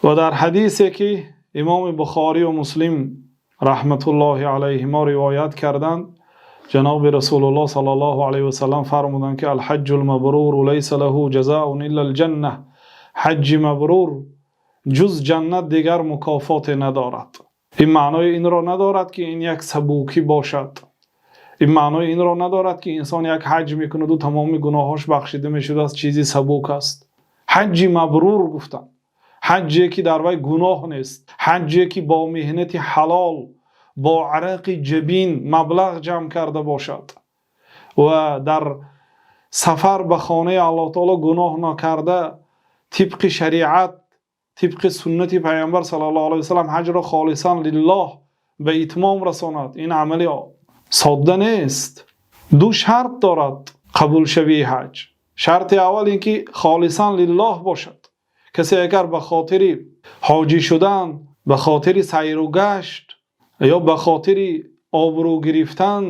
Ва дар ҳадисе ки Имом Бухорӣ ва Муслим раҳматуллоҳи алайҳимо ривоят карданд, ҷаноби Расулуллоҳ саллаллоҳу алайҳи васаллам фармуданд, ки الحج المبرور ليس له جزاء إلا الجنة. Ҳаҷҷи мабрур ҷуз ҷаннат дигар мукофоте надорад. Ин маънои инро надорад, ки ин як сабукӣ бошад. Ин маънои инро надорад, ки инсон як ҳаҷ мекунад ва тамоми гуноҳонаш бахшида мешавад, чизе сабук аст. Ҳаҷҷи мабрур гуфтанд ҳаҷҷе ки дар вай гуноҳ нест, ҳаҷҷе ки бо меҳнати ҳалол, бо арақи ҷабин маблағ ҷамъ карда бошад ва дар сафар ба хонаи Аллоҳи таъоло гуноҳ накарда, тибқи шариат, тибқи суннати Паёмбар саллаллоҳу алайҳи васаллам ҳаҷро холисан лиллоҳ ба итмом расонад. Ин амали сода нест. Ду шарт дорад қабул шудани ҳаҷ. Шарти аввал инки холисан лиллоҳ бошад. Касе агар ба хотири ҳоҷӣ шудан, ба хотири сайру гашт ё ба хотири обрӯ гирифтан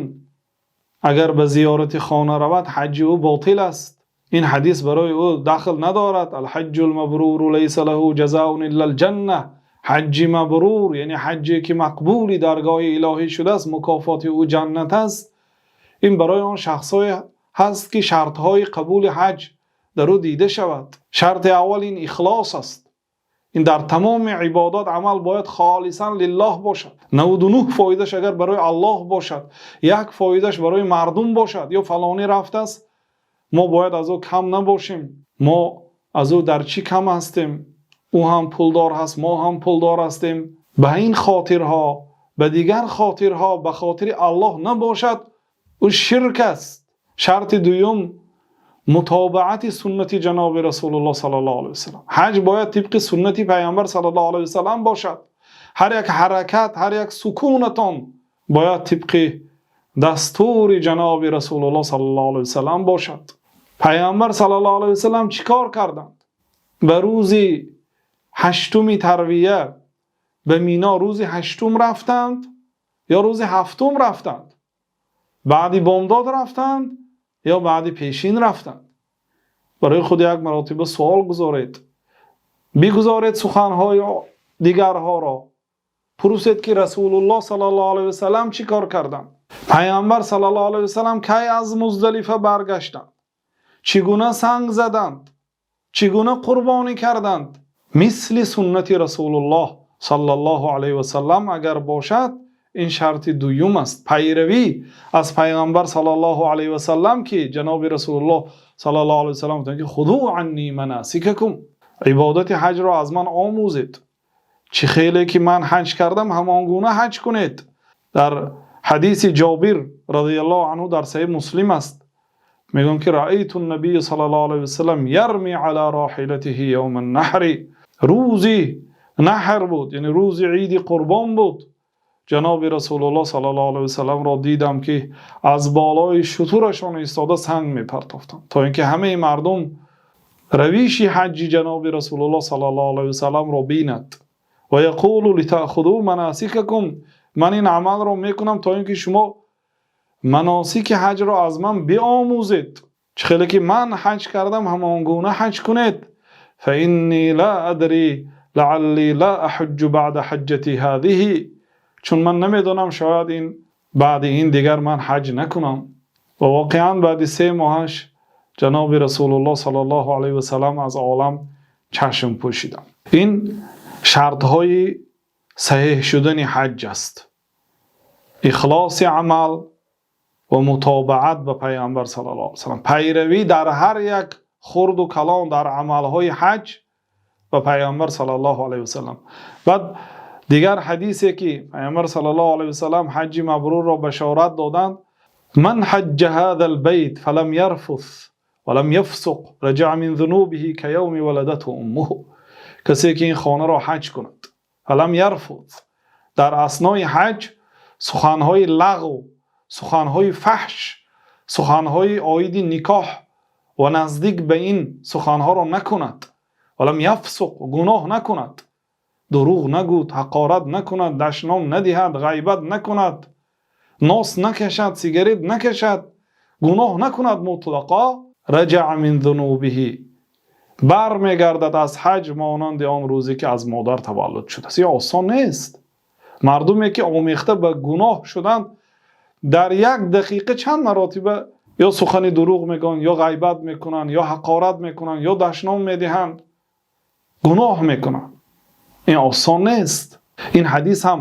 агар ба зиёрати хона равад, ҳаҷҷи ӯ ботил аст. Ин ҳадис барои ӯ дахл надорад. الحج المبرور ليس له جزاء إلا الجنة. Ҳаҷҷи мабрур, яъне ҳаҷҷе ки мақбули даргоҳи илоҳӣ шудааст, мукофоти ӯ ҷаннат аст. Ин барои он шахсҳое ҳаст, ки шартҳои қабули ҳаҷ дар ӯ дида шавад. Шарти аввал ин ихлос аст. Ин дар тамоми ибодат амал бояд холисан лиллоҳ бошад. 99 фоизаш агар барои Аллоҳ бошад, 1 фоизаш барои мардум бошад ё фалонӣ рафтааст, мо бояд аз ӯ кам набошем, мо аз ӯ дар чӣ кам ҳастем, ӯ ҳам пулдор ҳаст, мо ҳам пулдор ҳастем, ба ин хотирҳо, ба дигар хотирҳо, ба хотири Аллоҳ набошад, ӯ ширк аст. Шарти дуюм мутобиати суннати ҷаноби Расулуллоҳ саллаллоҳу алайҳи васаллам. Ҳаҷ бояд тибқи суннати Паёмбар саллаллоҳу алайҳи васаллам бошад. Ҳар як ҳаракат, ҳар як сукунатон бояд тибқи дастури ҷаноби Расулуллоҳ саллаллоҳу алайҳи васаллам бошад. Паёмбар саллаллоҳу алайҳи васаллам чӣ кор карданд? Ба рӯзи ҳаштуми тарвия ба Мино рӯзи ҳаштум рафтанд ё рӯзи ҳафтум рафтанд? Баъди бомдод рафтанд ё баъди пешин рафтанд? Барои худ як маротиба суол гузоред, бигузоред суханҳои дигарҳоро, пурсед, ки Расулуллоҳ саллаллоҳу алайҳи васаллам чӣ кор карданд? Паёмбар саллаллоҳу алайҳи васаллам кай аз Муздалифа баргаштанд? Чӣ гуна санг заданд? Чӣ гуна қурбонӣ карданд? Мисли суннати Расулуллоҳ саллаллоҳу алайҳи васаллам агар бошад, ин шарти дуюм аст, пайравӣ аз Паёмбар саллаллоҳу алайҳи васаллам, ки ҷаноби Расулуллоҳ саллаллоҳу алайҳи васаллам гуфтанд, ки خذوا عني مناسككم, ибодати ҳаҷро аз ман омӯзед, чӣ хеле ки ман ҳаҷ кардам, ҳамон гуна ҳаҷ кунед. Дар ҳадиси Ҷобир разияллоҳу анҳу дар Саҳеҳи Муслим аст, мегӯянд, ки رأيت النبي صلى الله عليه وسلم يرمي على راحلته يوم النحر. Рӯзи наҳр буд, яъне рӯзи Иди Қурбон буд. Ҷаноби Расулуллоҳ саллаллоҳу алайҳи васалламро дидам, ки аз болои шутурашон истода санг мепартофтанд, то инки ҳамаи мардум равиши ҳаҷҷи ҷаноби Расулуллоҳ саллаллоҳу алайҳи васалламро бинад. ويقول لتأخذوا مناسككم. Ман ин амалро мекунам, то инки шумо маносики ҳаҷро аз ман биомӯзед, чӣ хеле ки ман ҳаҷ кардам, ҳамон гуна ҳаҷ кунед. فإني لا أدري لعلي لا أحج بعد حجتي هذه. Чун ман намедонам, шояд ин баъди ин дигар ман ҳаҷ накунам. Ва воқеан баъди 3 моҳаш ҷаноби Расулуллоҳ саллаллоҳу алайҳи васаллам аз олам чашм пӯшиданд. Ин шартҳои саҳеҳ шудани ҳаҷ аст: ихлоси амал ва мутобаат ба Паёмбар саллаллоҳу алайҳи васаллам, пайравӣ дар ҳар як хурду калон дар амалҳои ҳаҷ ба Паёмбар саллаллоҳу алайҳи васаллам. Баъд дигар ҳадисе ки Паёмбар саллаллоҳу алайҳи васаллам ҳаҷҷи мабрурро башорат доданд: من حج هذا البيت فلم يرفث ولم يفسق رجع من ذنوبه كيوم ولدته أمه. Касе ки ин хонаро ҳаҷ кунад, فلم يرفث, дар аснои ҳаҷ суханҳои лағв, суханҳои фаҳш, суханҳои оиди никоҳ ва наздик ба ин суханҳоро накунад, ولم يفسق, гуноҳ накунад, дурӯғ нагӯд, ҳақорат накунад, дашном надиҳад, ғайбат накунад, нос накашад, сигарет накашад, гуноҳ накунад мутлақо, رجع من ذنوبه. Бармегардад аз ҳаҷ монанди он рӯзе, ки аз модар таваллуд шудааст. Ин осон нест. Мардуме ки омехта ба гуноҳ шуданд, дар як дақиқа чанд маротиба ё сухани дурӯғ мегӯянд, ё ғайбат мекунанд, ё ҳақорат мекунанд, ё дашном медиҳанд, гуноҳ мекунанд. Ин осон нест. Ин ҳадис ҳам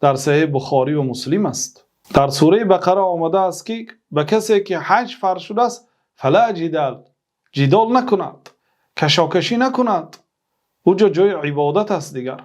дар Саҳеҳи Бухорӣ ва Муслим аст. Дар сураи Бақара омадааст, ки ба касе ки ҳаҷ фарз шудааст, فلا جدال, ҷидол накунад, кашокашӣ накунад. Он ҷо ҷои ибодат аст дигар.